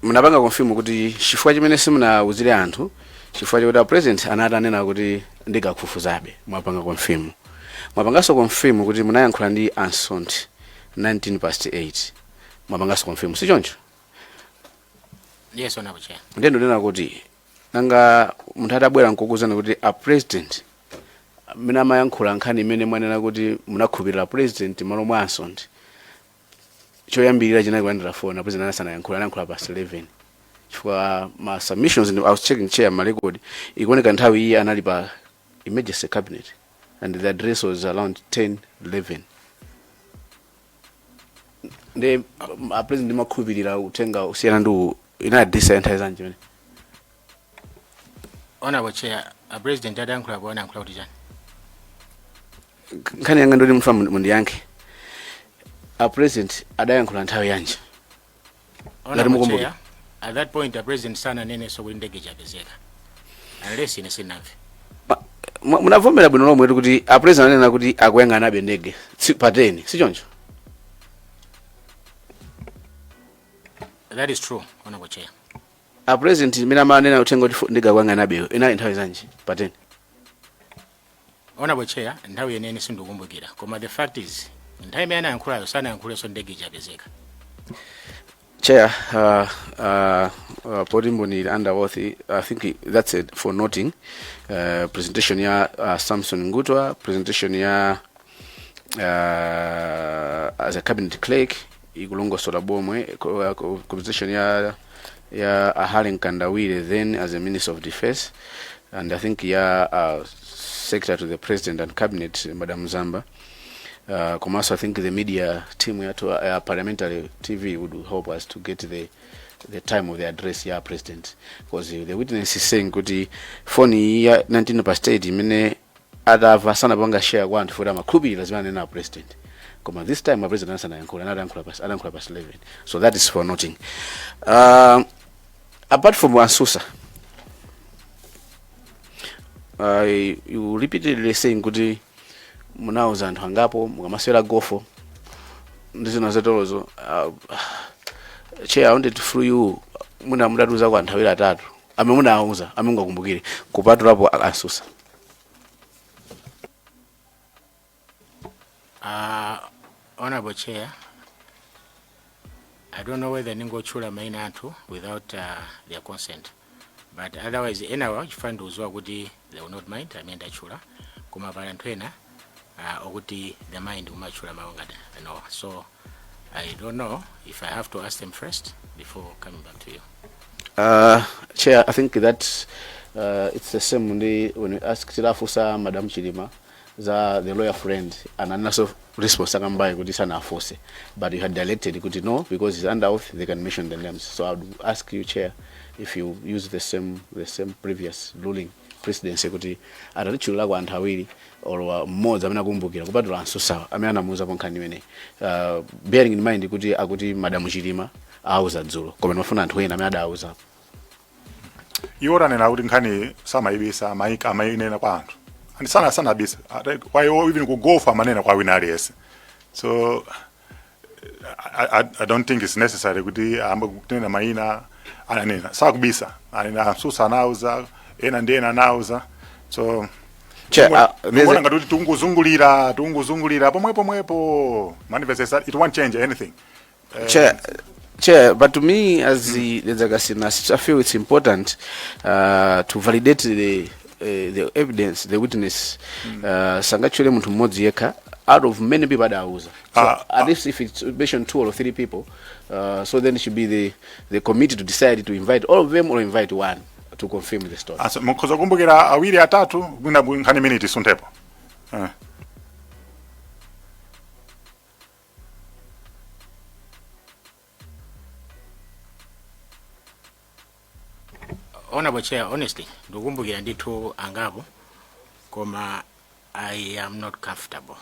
Munapanga confirm kuti chifukwa chimene simunawuzire anthu, chifukwa chakuti a president anatanena kuti ndege akufufuzabe. Mwapanga confirm. Mwapanganso confirm kuti munayankhula ndi Ansont 19 past 8. Mwapanganso confirm, si choncho? Yes, Honorable Chair. Ndiye ndinena kuti nanga munthu atabwera nkukuuzani kuti a president amene amayankhula nkhani imene mwanena kuti munakhulupirira president malo mwa Ansont, choyambirira chinali kulandira phone, a president anasanayankhula, anayankhula past 11, chifukwa ma submissions, I was checking, Chair, ma record ikuoneka nthawi iyi anali pa emergency cabinet and the address was around 10 11. Ndi a president ndimakhulupirira uthenga usiyana ndi uwu, inali address ya nthawi zanji imene? Honorable Chair, a president adayankhula po anayankhula kuti chani? Nkhani yanga ndoti mfa mundiyankhe, a president adayankhula nthawi yanji? Honorable Mukumbuke. Chair, at that point a president sananenenso kuti ndege chapezeka, unless ine sinamve. Munavomera bwino lomwe kuti a president anena kuti akuyang'anabe ndege pa 10, si choncho? That is true, Honorable Chair. A president imene amanena uthenga kuti ndege akuyang'anabeyo inali nthawi zanji pa 10? Honorable Chair, nthawi yenene sindikukumbukira, koma the fact is nthawi imene anayankhulayo sanayankhulenso ndege chapezeka. Chair, poti mboni under oath, I think that's it for noting. Presentation ya Samson Ngutwa, presentation ya as a cabinet clerk ikulongosola bomwe, presentation ya Ahale Mkandawire then as a Minister of Defense, and I think ya Secretary to the President and Cabinet, Madam Zamba. Komanso I think the media team yathu, parliamentary TV, would help us to get the time of the address ya president, because the witness is saying kuti phone iyi ya 19 past 8 imene atamva sanapanga share kwa anthu, futi amakhulupirira zimene anena president, koma this time a president asanayankhula anayankhula past 11. So that is for noting. Apart from Ansusa, you repeatedly saying kuti munauza anthu angapo mukamasewera golf ndi zina zotorozo. Chair, I wanted to through you muna mudatiuza kwa anthu awiri atatu amene munawauza amene mungakumbukire kupatulapo Ansusa. Honorable Chair, I don't know whether ningotchula maina anthu without their consent, but otherwise enawa chifukwa ndikudziwa kuti they will not mind amene ndatchula, koma pali anthu ena okuti they mind kumatchula mawu ngati anowa, so I don't know if I have to ask them first before coming back to you. Chair, I think that it's the same ndi when we ask, tilafusa Madam Chilima za the lawyer friend, ananaso response akambayi kuti sanafuse, but you had directed kuti no, because it's under oath, they can mention the names. So I would ask you, Chair, if you use the same previous ruling presidency kuti atatitchulirako anthu awiri or mmodzi amene akumbukira kupatula Ansusawa amene anamuuza nkhani imeneyi, bearing in mind kuti akuti Madam Chilima auza dzulo, koma ndimafuna anthu ena amene adauza. Iwo tanena kuti nkhani samayibisa, amayika, amayinena kwa anthu and sana sanabisa. Kwa iwo even kugofa amanena kwa wina aliyense, so I don't think it's necessary kuti ambe kunena mayina. Ananena, sakubisa, anena Ansusa anauza ena ndi ena anauza, so Chair, there's ngona ngati kuti tunguzungulira tunguzungulira pomwe pomwepo manifest, it won't change anything. Chair, but to me, as the Zagasina, I feel it's important to validate the evidence, the witness. Sangachule munthu mmodzi yekha out of many people adauza. So at least if it's mentioned two or three people, so then it should be the committee to decide to invite all of them or invite one to confirm the story. Asa mukhoza kumbukira awiri atatu mwina nkhani imene tisunthepo. Honorable Chair, honestly ndikukumbukira ndithu angapo, koma I am not comfortable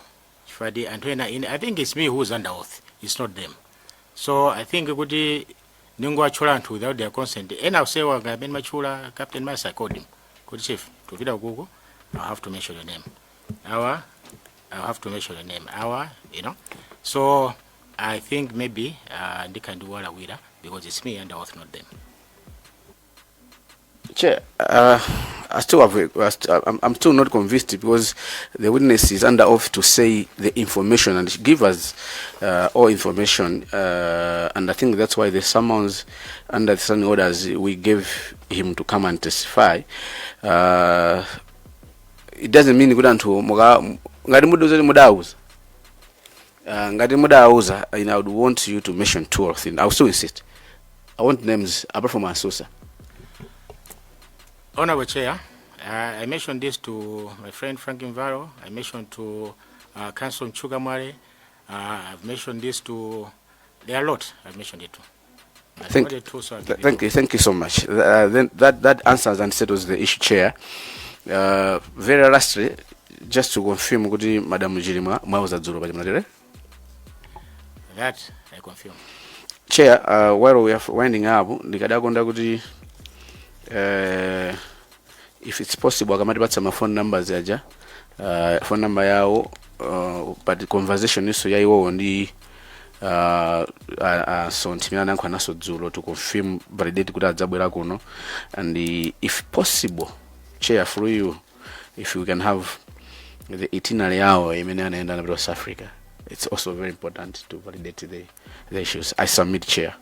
chifukwa anthu ena I think it's me who's under oath, it's not them. So I think kuti ndingowatchula anthu without their consent, ena usewa amene matchula Captain Masa, I called him kuti, "Chief, tupita kuku, I'll have to mention your name." Awa, I'll have to mention your name. Awa, so I think maybe ndikhandiwalawira because it's me under oath, not them. Chair, I still have, a, I st- I'm still not convinced because the witness is under oath to say the information and give us all information, and I think that's why the summons under the standing orders we gave him to come and testify. It doesn't mean kuti anthu ngati muduze mudauza, ngati mudauza, and I would want you to mention two or three. I will still insist. I want names apart from Asusa. Honorable Chair, I mentioned this to my friend Frank Invaro. I mentioned to Council Chugamware. I've mentioned this to, there are a lot I've mentioned it to. I wanted to, so I'll give it Thank to you, thank you so much. Then that answers and settles the issue, Chair. Very lastly, just to confirm kuti Madam Chilima mwauza dzulo paja mnatere? That I confirm. Chair, while we are winding up, ndikadakonda kuti if it's possible akamatipatsa ma phone numbers aja, phone number yawo, but conversation iso ya iwowo ndi so nthimira anayankhula naso dzulo to confirm, validate kuti adzabwera kuno, and if possible, Chair, through you, if we can have the itinerary yawo imene anaenda anapita South Africa, it's also very important to validate the issues. I submit, Chair.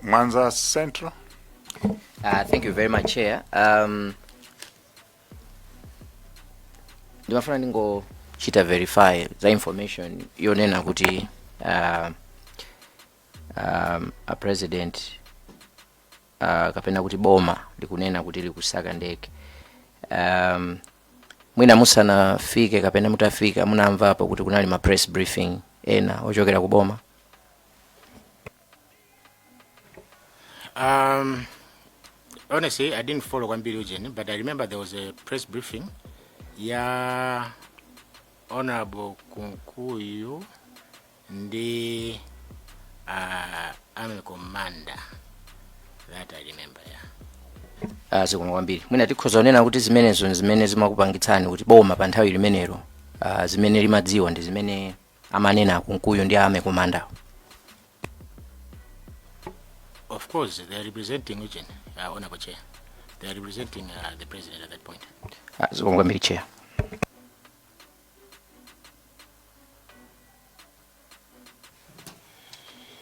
Mwanza Central. Thank you very much, Chair. Ndimafuna ndingochita verify za information yonena kuti a president kapena kuti boma likunena kuti likusaka ndege. Mwina musanafike kapena mutafika, munamvapo kuti kunali ma press briefing ena ochokera ku boma? Honestly, I didn't follow kwambiri ujeni, but I remember there was a press briefing ya Honorable Kunkuyu ndi army commander that I remember, yeah. Zikomo kwambiri. Mwina tikhoza kunena kuti zimenezo ndi zimene zimakupangitsani kuti boma pa nthawi limenelo, zimene limadziwa ndi zimene amanena Kunkuyu ndi army commander? Of course, they are representing ujeni, Honorable Chair. They are representing the president at that point. Zikomo kwambiri, Chair.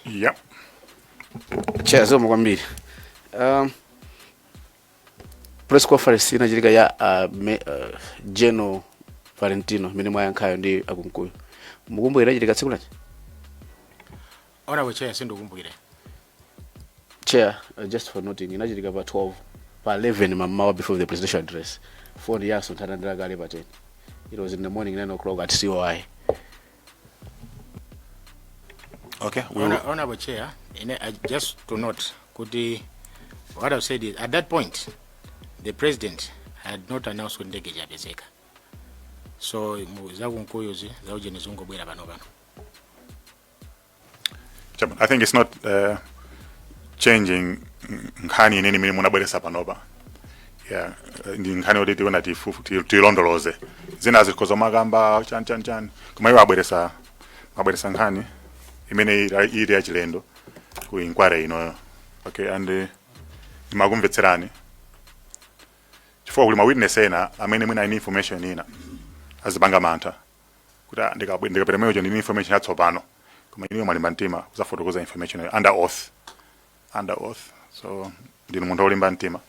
Yeah. Chair, zikomo kwambiri. Press conference inachitika ya General Valentino imene mwayankhayo ndi aKunkuyu, mukumbukira inachitika tsiku lanji? Honorable Chair, sindikumbukira. Chair, just for noting, inachitika pa 12, pa 11 mamawa, before the presidential address. Phone yaso nthandandira kale pa 10. It was in the morning, 9 o'clock at COI. Okay. We Honorable Chair, just to note, kuti what I've said is at that point, the president had not announced kuti ndege yapezeka. So zaKunkuyuzi zaujeni zingobwera pano pano. Chairman, I think it's not changing nkhani inene imene munabweresa panopa. Yeah, ndi nkhani yoti tiona tilondoloze. Zina zikhoza makamba chan chan chan. Koma iwo abweresa nkhani imene ili yachilendo ku inquiry inoyo. Okay, and ndimakumvetserani. Chifukwa kuli ma witness ena amene mwina ine information ina azipanga mantha kuti ah, ndikapita mweyo ndine information yatsopano, koma iniyo mwalimba mtima kuzafotokoza information under oath, under oath. So ndinu munthu wolimba mtima.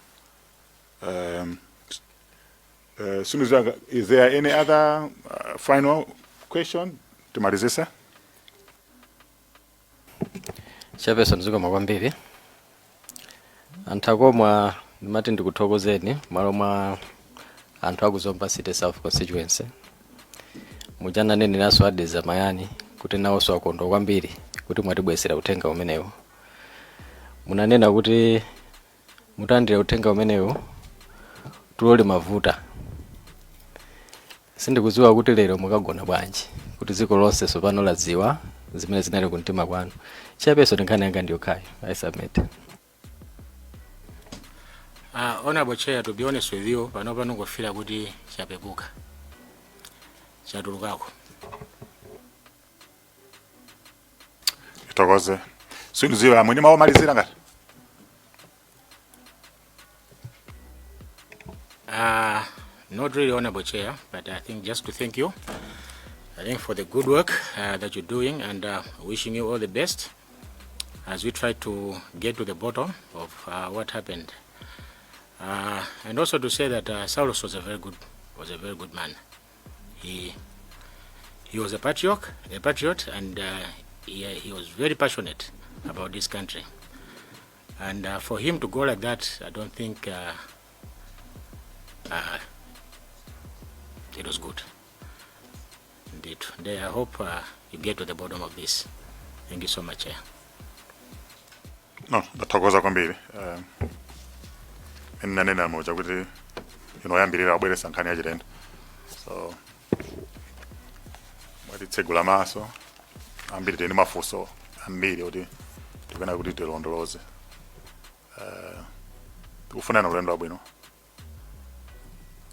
Sindidziwa, is there any other final question timalizise? Chairperson, zikomo kwambiri. Anthu akomwa, ndimati ndikuthokozeni malo mwa anthu aku Zomba City South constituency. Muchananeneranso adeza mayani kuti nawonso akondwa kwambiri kuti mwatibwesera uthenga umenewu. Munanena kuti mutalandira uthenga umenewu tulo limavuta. Sindikudziwa kuti lero mukagona bwanji kuti dziko lonse tsopano ladziwa zimene zinali kumtima kwanu. Chairperson, nkhani yanga ndiyokhayo. I submit. Honorable Chair, to be honest with you, pano pano ngofira kuti chapepuka, chatulukako. Tithokoze. Sindidziwa mwini mawu omalizira ngati. Not really, Honorable Chair, but I think just to thank you, I think for the good work that you're doing, and wishing you all the best as we try to get to the bottom of what happened. And also to say that Saulos was a very good man. He was a patriot, and he was very passionate about this country. And for him to go like that, I don't think it was good. Indeed. I hope you get to the bottom of this. Thank you so much, Chair. No, ndathokoza kwambiri. Ine nanena moja kuti inoyambirira abweresa nkhani yachilendo, so mwatitsegula maso ambiri. Tili ndi mafunso ambiri kuti tikena kuti tilondoloze. Tikufunana ulendo wabwino.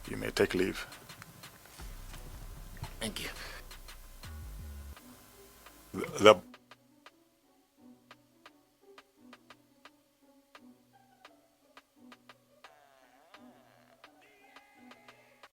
You may take leave. Thank you. The